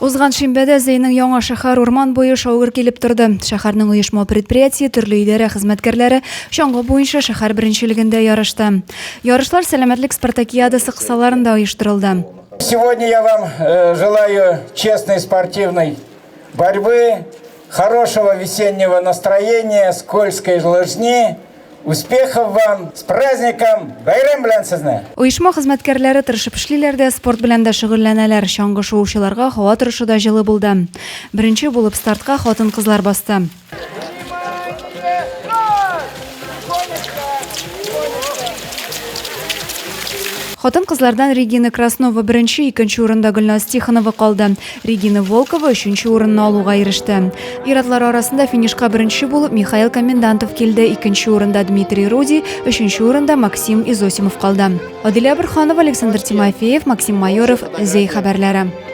Узган шимбәдә Зәйнең яңа шәһәр урман буе шау-гөр килеп торды. Шәһәрнең оешма-предприятие, төрле идарә хезмәткәрләре чаңгы буенча шәһәр беренчелегендә ярышты. Ярышлар Сәламәтлек спартакиадасы кысаларында оештырылды. Сегодня я вам э, желаю честной спортивной борьбы, хорошего весеннего настроения, скользкой лыжни, Успехов вам! С праздником! Бәйрәм белән сезне! Оешма хезмәткәрләре тырышып эшлиләр дә, спорт белән дә шөгыльләнәләр. Чаңгы шуучыларга һава торышы да җылы булды. Беренче булып стартка хатын-кызлар басты. Хатын-кызлардан Регина Краснова беренче, икенче урында Гөлназ Тихонова калды. Регина Волкова өченче урынны алуга иреште. Ир-атлар арасында финишка беренче булып Михаил Комендантов килде, икенче урында Дмитрий Руди, өченче урында Максим Изосимов калды. Адилә Борханова, Александр Тимофеев, Максим Майоров, Зәй хәбәрләре.